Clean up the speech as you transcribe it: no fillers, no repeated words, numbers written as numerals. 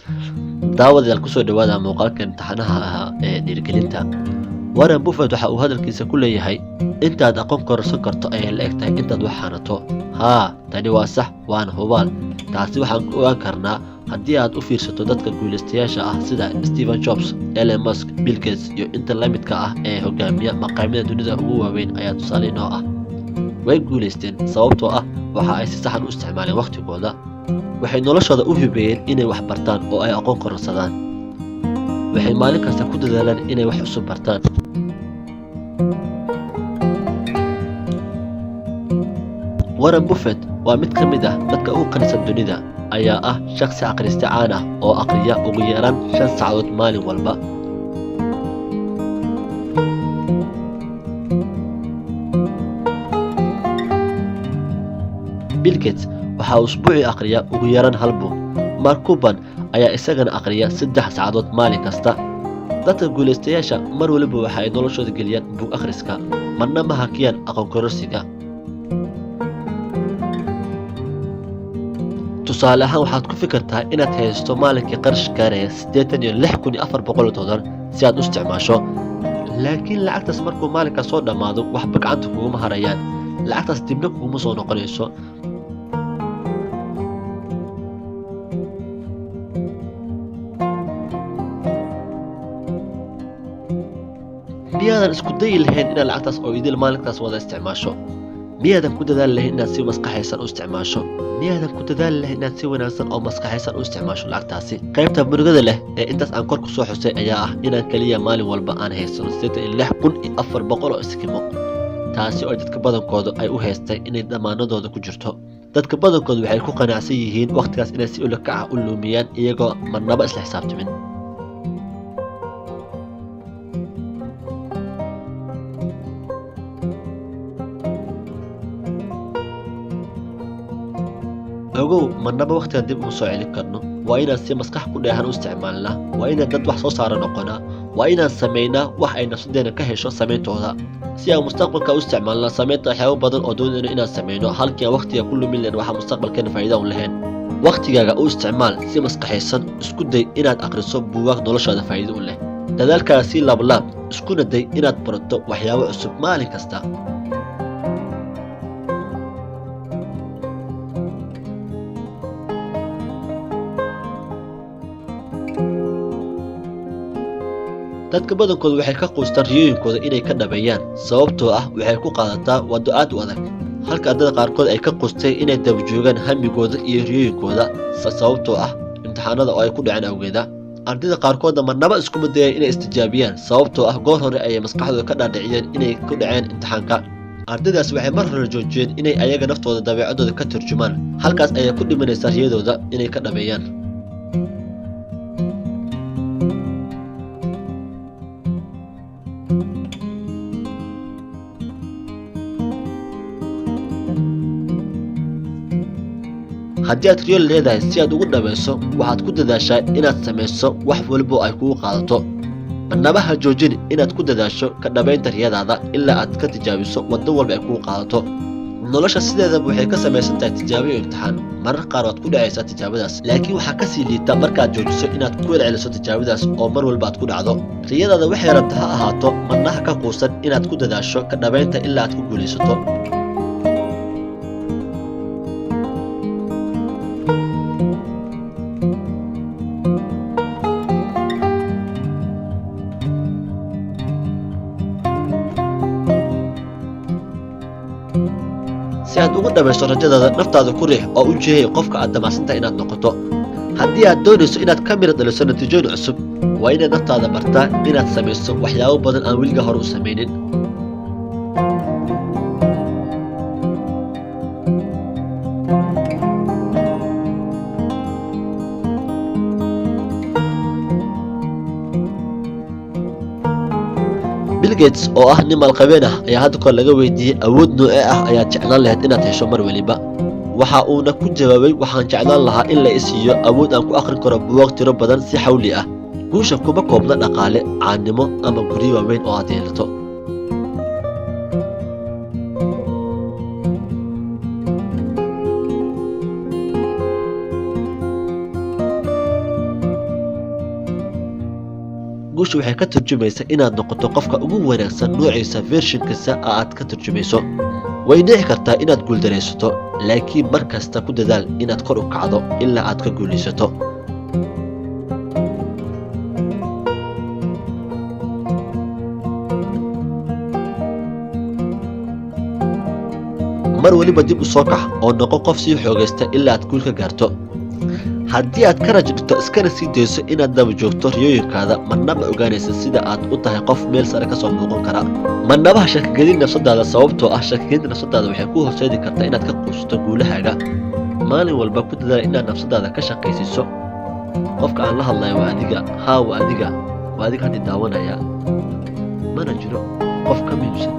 Daawadayaal, kusoo dhawaada muuqaalka imtixaanaha ahaa ee dhiirigelinta. Warren Buffett waxa uu hadalkiisa ku leeyahay: intaad aqoon kororsan karto ayay la eg tahay intaad wax hanato. Haa, tani waa sax, waana hubaal. Taasi waxaan ku ogaan karnaa haddii aad u fiirsato dadka guulaystayaasha ah sida Stephen Jobs, Elon Musk, Bill Gates iyo inta la midka ah ee hogaamiya maqaamyada dunida ugu waaweyn ayaa tusaale inoo ah. Way guulaysteen sababtoo ah waxa ay si saxan u isticmaaleen wakhtigooda. Waxay noloshooda u hibeeyeen inay wax bartaan oo ay aqoon kororsadaan. Waxay maalin kasta ku dadaalaan inay wax cusub bartaan. Warren Buffett waa mid ka mid ah dadka ugu qanisan dunida, ayaa ah shakhsi akhriste caan ah oo akhriya ugu yaraan 5 saacadood maalin walba. Bill Gates waxa uu usbuucii akhriyaa ugu yaraan hal buug. Mark Cuban ayaa isagana akhriya 3 saacadood maalin kasta. Dadka guulaystayaasha mar waliba waxa ay noloshooda geliyaan buug akhriska, marna ma hakiyaan aqoon kororsiga. Tusaale ahaan, waxaad ku fikirtaa inaad haysato maalinkii qarash gaaraya $86,400 si aad u isticmaasho. Laakiin lacagtaas markuu maalinkaas soo dhammaado, waxba gacanta kuguma harayaan. Lacagtaas dibna kuguma soo noqonayso. Miyaadan isku dayi lahayn inaad lacagtaas oo idil maalinkaas wada isticmaasho? Miyaadan ku dadaali lahayn inaad si maskaxaysan u isticmaasho? Miyaadan ku dadaali lahayn inaad si wanaagsan oo maskaxaysan u isticmaasho lacagtaasi? Qaybta murugada leh ee intaas aan kor ku soo xusay ayaa ah inaan kaliya maalin walba aan haysano 86,400 oo iskimo, taasi oo dadka badankooda ay u haystay inay dhammaanadooda ku jirto. Dadka badankooda waxay ku qanacsan yihiin wakhtigaas inay si ula kac ah u lumiyaan iyagoo marnaba isla xisaabtamin. Ogow, marnaba wakhtigan dib uma soo celin karno. Waa inaan si maskax ku dheehan u isticmaalnaa. Waa inaan dad wax soo saara noqonaa. Waa inaan samaynaa wax ay nafsadeena ka hesho samayntooda, si aan mustaqbalka u isticmaalnaa samaynta waxyaabo badan oo doonayno inaan samayno, halkii aan wakhtiga ku lumin lahayn waxa mustaqbalkeena faa'iida u lahayn. Wakhtigaaga u isticmaal si maskaxaysan. Isku day inaad akhriso buugaag noloshaada faa'iido u leh. Dadaalkaaga sii laablaab, iskuna day inaad barato waxyaabo cusub maalin kasta. Dadka badankooda waxay ka quustaan riyooyinkooda inay ka dhabeeyaan, sababtoo ah waxay ku qaadataa waddo aad u adag, halka ardada qaarkood ay ka quustay inay daba joogaan hamigooda iyo riyooyinkooda sababtoo ah imtixaanada oo ay ku dhaceen awgeeda. Ardayda qaarkoodna marnaba iskuma dayeen inay istijaabiyaan, sababtoo ah goor hore ayay maskaxdooda ka dhaadhiciyeen inay ku dhaceen imtixaanka. Ardaydaas waxay mar hore joojiyeen inay ayaga naftooda dabeecadooda ka turjumaan, halkaas ayay ku dhimanaysaa riyadooda inay ka dhabeeyaan. Haddii aad riyo leedahay, si aad ugu dhamayso waxaad ku dadaashaa inaad samayso wax walba oo ay kugu qaadato. Marnaba ha joojin inaad ku dadaasho ka dhabaynta riyadaada ilaa aad ka tijaabiso waddo walba ay kugu qaadato. Nolosha sideedaba waxay ka samaysan tahay tijaabo iyo imtixaan. Marar qaar waad ku dhacaysaa tijaabadaas, laakiin waxaa kasii liita markaad joojiso inaad ku celceliso tijaabadaas oo mar walba aad ku dhacdo. Riyadaada waxay rabta ha ahaato, marna ha ka quusan inaad ku dadaasho ka dhabaynta ilaa aad ku guulaysato. Si aad ugu dhamayso rajadaada, naftaada ku riix oo u jihay qofka aad damacsantahay inaad noqoto. Haddii aad doonayso inaad ka mira dhaliso natiijooyin cusub, waa inaad naftaada bartaa inaad samayso waxyaabo badan aan weliga hore u samaynin. Bill Gates oo ah nin maalqabeen ah ayaa hadda kor laga weydiiyey: awood noocee ah ayaad jeclaan lahayd inaad hesho mar weliba? Waxa uuna ku jawaabay: waxaan jeclaan lahaa in la isiiyo awood aan ku akhrin karo buugaag tiro badan si xawli ah. Guusha kuma koobna dhaqaale, caannimo ama guryo waaweyn oo aad yeelato. Guusha waxay ka turjumaysaa inaad noqoto qofka ugu wanaagsan noociisa, version-kiisa aad ka turjumayso. Way dhici kartaa inaad guuldaraysato, laakiin mar kasta ku dadaal inaad kor u kacdo ilaa aad ka guulaysato. Mar weliba dib u soo kax oo noqo qof sii xoogaysta ilaa aad guul ka gaarto. Haddii aad ka rajo dhigto iskana sii dayso inaad daba joogto riyooyinkaada, marnaba ogaanaysa sida aad u tahay qof meel sare ka soo muuqan kara. Marnaba ha shakigelin nafsadaada, sababtoo ah shakigelinta nafsadaada waxay kuu horseedi kartaa inaad ka quusato guulahaaga. Maalin walba ku dadaal inaad nafsadaada ka shaqaysiiso. Qofka aan la hadlayo waa adiga. Haa, waa adiga, waa adiga haddii daawanaya. Mana jiro qof ka muhiimsan